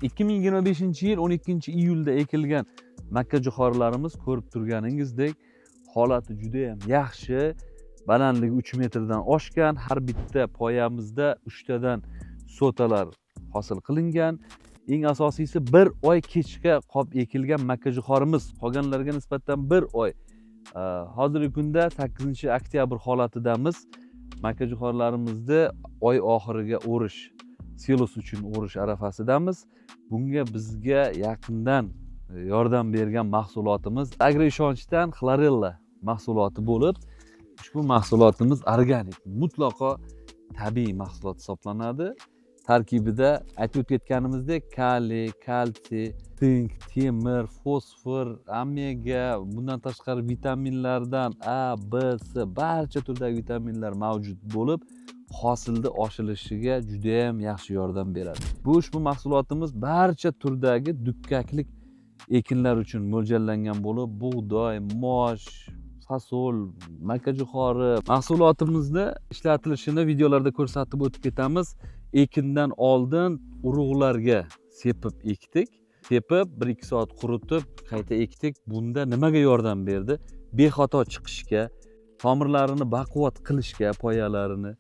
2025-yil 12-iyulda ekilgan makkajo'xorilarimiz ko'rib turganingizdek holati juda ham yaxshi. Balandligi 3 metrdan oshgan, har bitta poyamizda 3 tadan sotalar hosil qilingan. Eng asosiysi bir oy kechga qolib ekilgan makkajo'xorimiz qolganlarga nisbatan bir oy. Hozirgi kunda 8-oktyabr holatidamiz. Makkajo'xorilarimizni oy oxiriga o'rish, silos uchun o'rish arafasidamiz. Bunga bizga yaqindan yordam bergan mahsulotimiz Agroishonchdan xlorella mahsuloti bo'lib, ushbu mahsulotimiz organik, mutlaqo tabiiy mahsulot hisoblanadi. Tarkibida aytib o'tib ketganimizdek kaliy, kalsiy, sink, temir, fosfor, omega, bundan tashqari vitaminlardan A, B, C barcha turdagi vitaminlar mavjud bo'lib, hosilni oshirishiga juda ham yaxshi yordam beradi. Bu ushbu mahsulotimiz barcha turdagi dukkaklik ekinlar uchun mo'ljallangan bo'lib, bug'doy, mosh, fasol, makkajo'xori mahsulotimizni ishlatilishini videolarda ko'rsatib o'tib ketamiz. Ekindan oldin urug'larga sepib ekdik. Sepib 1-2 soat quritib qayta ekdik. Bunda nimaga yordam berdi? Bexato chiqishga, tomirlarini baquvvat qilishga, poyalarini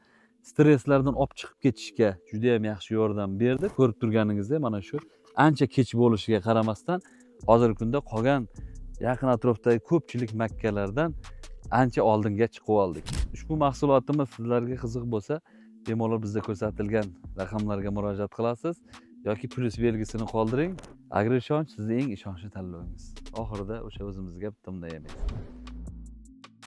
stresslardan olib chiqib ketishga juda ham yaxshi yordam berdi. Ko'rib turganingizdek mana shu ancha kech bo'lishiga qaramasdan hozirgi kunda qolgan yaqin atrofdagi ko'pchilik makkalardan ancha oldinga chiqib oldik. Ushbu mahsulotimiz sizlarga qiziq bo'lsa, bemalol bizda ko'rsatilgan raqamlarga murojaat qilasiz yoki plyus belgisini qoldiring. Agroishonch sizni eng ishonchli tanlovingiz. Oxirida o'sha o'zimizga bitta bunday yemaymiz.